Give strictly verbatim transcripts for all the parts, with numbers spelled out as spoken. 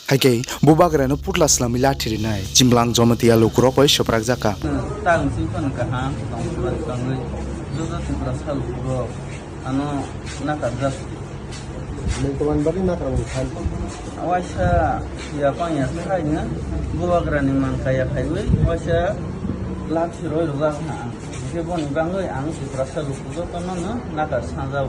Hai khe bubagrano putla swlamwi lathi rinai Chimlang Jamatia lukurok bai swprakjak kha. Tang sing phano kaham tong swbai tongwi joto Tiprasa lukurok ano nakarjak. Nwng tomani bagwi nakarmani khan? Waisa ya pang ya khaino bubagrani mang kaya khaiwi waisa lathi roi rwjak na ang. Hwnkhe boni bagwi ang Tiprasa luku jotono no nakar sanjao.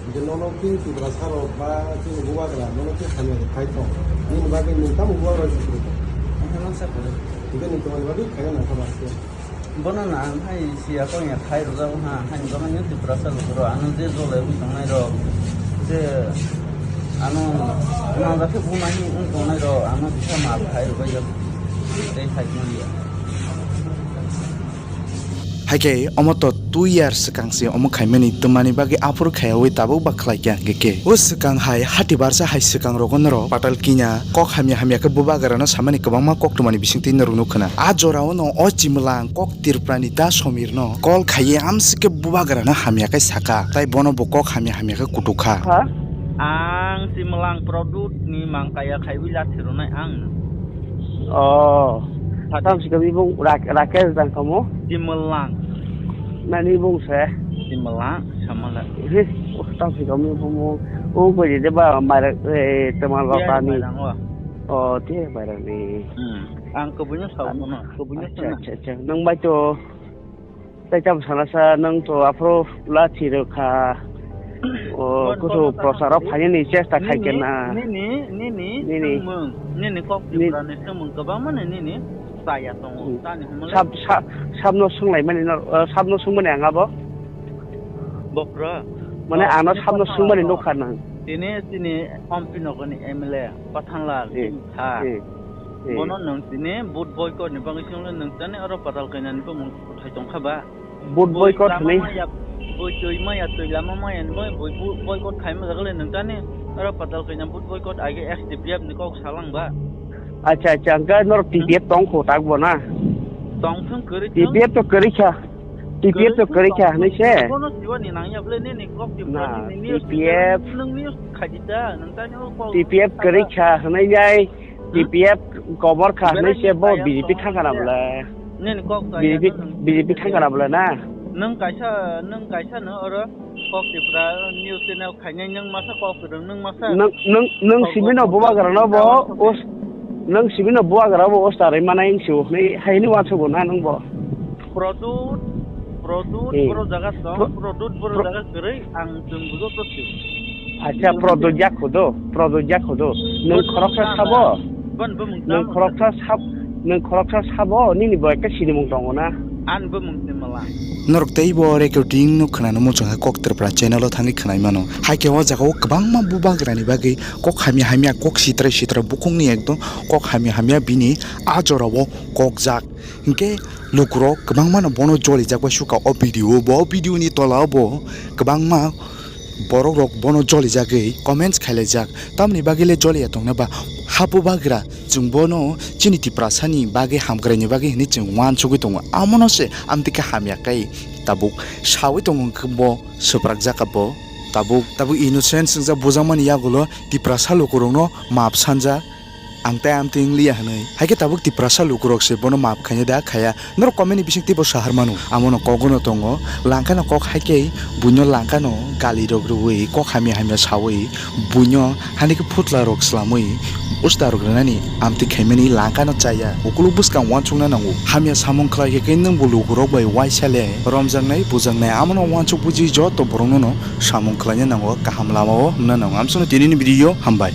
Hwnkhe nono khe Tiprasa rok ba chini bubagra nono khe hamya khe khai tong? Nini bagwi nwng tamo bubagra se kwrwi tong? Hwnkhe nwng sa kwrwi. Hwnkhe nwng tomani bagwi khaina nangkha ba se? Bono no ang hai siya kong ya khai rwjago ha, haini bagwi no Tiprasa lukurok ano je jolai wng tongnai rok, je ano manjak khe buma hinwi wng tongnai rok ano bisa maaf khai rwbaijak tei khai manya. Hai khe omo to two year swkang se omo khaimani twmani bagwi aphuru khaiyaui tabuk ba khlai kha hwnkhe khe. O swkang hai hati barsa hai swkang rogo norok patal kinya kok hamya hamya khe bubagrano samani kwbangma koktwmani bisingtwi norok nukha na. A jorao no o Chimlang kok Tripurani ta Somirno call khaiwi amswk khe bubagrano hamya khe sakha. Tai bono bo kok hamya hamya khe kutukha. Ha? Ang Chimlang Produt ni mangkaya khaiwi lathi rwnai ang. Oh. Hadi. Tam sikami bung Rak-, Rakesh dang kamu? Chimlang. Nani bung se? Chimlang, Samala. He, oh, tam sikami bung, oh, koi de ba, mara, eh, teman Iya, rotani. Mairang, oh. Oh, dia barang ni. Hmm. Ang kebunya Ah, sawo no, kebunya acha, sana. Acha, acha. Nang bai to. Tai cham sana sa nang to aphro la thiro kha. O, bon, kutu bon, prosaro sana phani ni chesta khai nini, kena. Nini, nini, nini. Nini. Nini kok Ni- Tripura ni samung kebang mana nini? Saya tongo. Hmm. Tani humle. Sab, sa-, sabno sunglai mani no, eh, sabno sungmani ang abo. Bokra. Mane Oh, ano tini sabno Pathanlal sungmani no. Nukha nang. Tini, tini Ompi nogoni M L A. Pathanlal, Eh, ha. Eh, eh. Bono nwng tini vote boycott ni bagwi swngle nwng tani oro patal kainani bumung thai tongkha ba? Vote boycott lama hwnwi maya, boi twi maya, twi lama maya ni boi, boi bo-, boycott khaima jagle nwng tani oro patal kaina vote boycott age S D P F ni kok salang ba? Acha, acha, hwnkhe norok Hmm? T P F tong kho tak bo na? Tong thung kwrwi thung. T P F to kwrwi kha. T P F to kwrwi kha hwnwi se. Bono siwani nangya bole nini kok Tripura Na, nini news T P F. Nwng news khaidi ta, nwng tani o kok T P F kwrwi kha hwnwi nai. Hmm? T P F kobor kha hwnwi se bo B J P thangkha na bole. Nini kok B J P, kaya, B J P thangkha na bole na. Nwng kaisa, nwng kaisa no oro kok Tripura news channel khainai nwng masa kok kwrwng nwng masa. Nwng, nwng, nwng simi no bubagra no bo, os-, nwng simi no bubagra bo os tarai manai wngsi o hwnwi hai hwnwi uansukgo na nwng bo. Produt, Produt, Hmm. Boro jaga tong, Pro-, Produt, boro Pro-, jaga kwrwi, ang chwng bujo to sio. Acha, Produt jak kho do, Produt jak kho do. Nwng Produt khoroksa tamo sabo? Ban bumung Nwng tamo khoroksa sab-, nwng khoroksa sabo, nini bo ekta sinimung tongo na? An bumung se mala. Norok tei bo recording no khwnano muchung kha Kok Tripura channel o thangwi khwnai mano. Hai khe o jaga o kwbangma bubagra ni bagwi kok hamya hamya, kok sitra sitra, bukhuk ni ekdom kok hamya hamya bini a jora o kok jak. Hinkhe lukurok kwbangmano bono jolijak bai sukha o video o. Bo video ni tola o bo kwbangma borok rok bono jolijagwi comments khailaijak. Tamoni bagwi le joliya tongna ba habubagra chwng bono chini Tiprasa ni bagwi hamkraini bagwi hinwi chwng uansugwi tongo. Amono se amtwi khe hamya khe tabuk sawi tongo hwnkhe bo swprakjak kha bo tabuk. Tabuk innocent swngjak bujakmani yagulo Tiprasa lukurokno maap sanjak. Ang tei amtwi wng liya hwnwi. Hai khe tabuk Tiprasa lukurok se bono maap khaina da khaya? Norok comment ni bising teibo sahar mano. Amono kok no tongo, langkano kok hai khe buino langkano gali rok rwui, kok hamya hamya saui, buino hani khe phutla rok swlamui, usta rok rwnani amtwi khaimani langkano chaya. Ukuluk bwskang uansukna nango. Hamya samung khlai khe khe nwng bo lukurok bai uaisa le romjaknai, bujaknai, amono uansuk buji joto borokno no samung khlaina nango, kaham lama o hwnna nango. Amsano tini ni video, hambai.